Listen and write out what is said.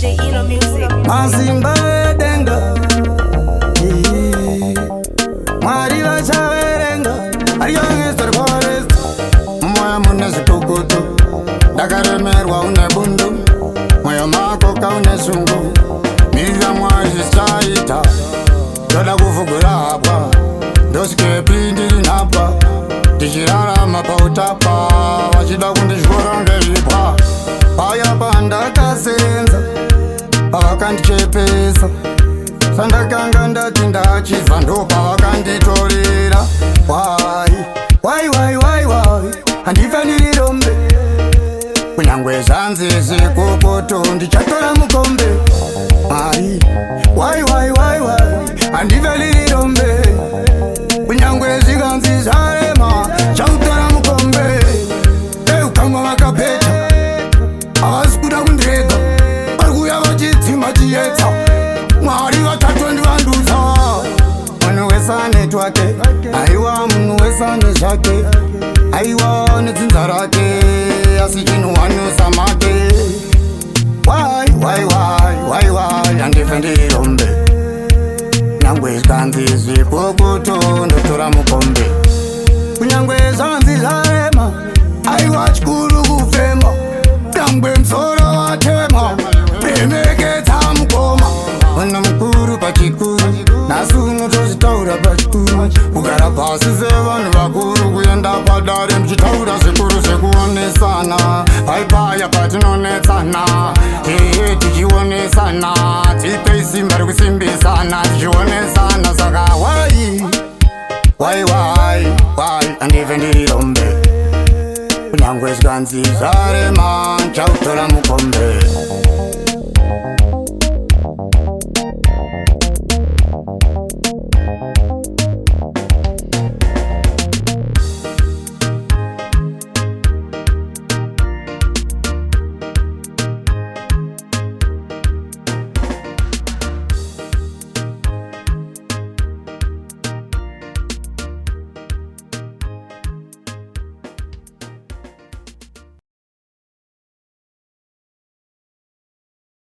DJ Eno Music. Masimba edenga. Eh, Mwari vachaverenga. Ariyoistorforest mumoyo mune zvikukutu, ndakaremerwa une bundu, mwoyo mako kaune shungu, mirira Mwari zvichaita. Ndoda kuvhugura hapwa, ndosvikepi ndiri nhapwa, ndichirarama pautapwa, vachida kundityora ngezvipwa. Paya pandakasenza pavakandichepesa, sandakanga ndati ndachibva, ndo pavakanditorera. Wai wai wai wai wai, handifaniri rombe, kunyangwe zvanzi zvikukutu, ndichatora mukombe. Mai wai wai wai wai, handifaniri rombe, kunyangwe zvikanzi zvarema, chautora mukombe. Eukamwa vakapeta, havasi kuda kundirega, vari kuuya vachidzima chiedza. Mwari vatotondivandudza. Munhu wese ane twake, aiwa, munhu wese ane zvake, aiwa, nedzinza rake, asi chinhu wanusa make. Wai wai wai wai wai, handife ndiri rombe, nyangwe zvikanzi zvikukutu, ndotora mukombe. Kunyangwe zvanzi zvarema, aiwa, chikuru kufema, nyangwe musoro watema, remekedza mukoma. Munhu mukuru pachikuru, nhasi unotozvitaura pachikuru, kugara pasi sevanhu vakuru, kuenda padare muchitaura zvikuru, zvekuonesana paipaya patinonetsana, ee, tichionesana, tipei simba rekusimbisana, tichionesana. Saka wai wai wai wai, handife ndiri rombe, kunyangwe zvikanzi zvarema, nchautora mukombe.